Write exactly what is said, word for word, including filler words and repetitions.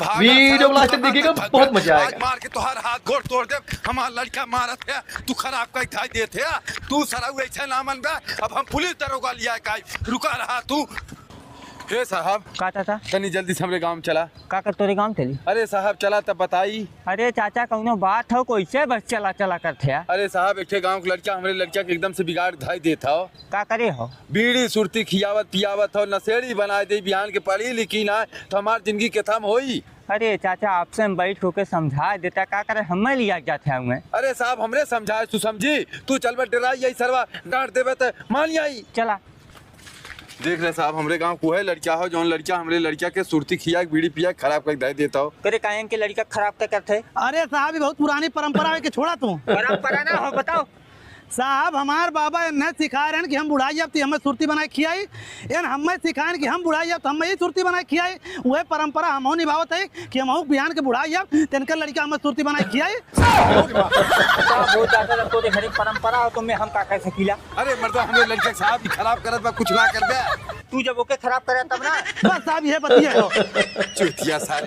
भागा वीडियो सारा, last तक देखिएगा, भाग, बहुत मजा आज आएगा। मार के तोहार हाथ गोड़ तोड़ देब। हमार लड़का मारत है, तू खराब कइ धाई देत है। तू सारा वैसे ना मन बे, अब हम पुलिस दरोगा लिया काई, रुका रहा तू। हे साहब, का चाचा? तनी जल्दी से हमरे गाँव में चला। का कर तोरे गाँव चली? अरे साहब, चला तब बताई। अरे चाचा, कौनो बात हो, कैसे बस चला चला करत है? अरे साहब, एक ठे गाँव के लड़का हमरे लड़का के एकदम से बिगाड़ धाई देत हो। का करे हो? बीड़ी सुरती खियावत पियावत हो, नशेड़ी बनाए दे, बिहान के पढ़ी लिखी ना, तो हमार जिंदगी के थम होई। अरे चाचा, आपसे हम बैठ होके समझा देता, का करे हमें लिया जाते हैं उन्हें। अरे साहब, हमरे समझाए तू समझी, तू चल बे डेराई, यही सरवा डांट देबे त मान आई। चला। देख ले साहब, हमरे गाँव को है लड़का हो, जौन लड़का हमरे लड़का के सुरती खिया के बीड़ी पिया के खराब कर दे देता हो। करे काहे के लड़का खराब तय करते? अरे साहब, ये बहुत पुरानी परंपरा है कि छोड़ा तू। परंपरा ना हो, बताओ। साहब, हमार बाबा एन्हे सिखाए रहन कि हम बुढ़ाई अब ती हमें सुरती बनाए खियाई। एन हमें सिखाएन कि हम बुढ़ाई अब तो हमें ही सुरती बनाए खियाई। वह परंपरा हम निभावत है कि हम बिहान के बुढ़ाई अब तेनकर लड़का हमें सुरती बनाए खियाई। का बहुत ज्यादा जब तोरे घरे परंपरा हो तो मैं हम का कर सकीला? अरे मर्दवा, हमरे लड़के के साहब ही खराब करत बा, कुछ ना कर दे। तू जब ओके खराब करे तब ना। बस साहब, ये बतिया हो। चुतिया सारे।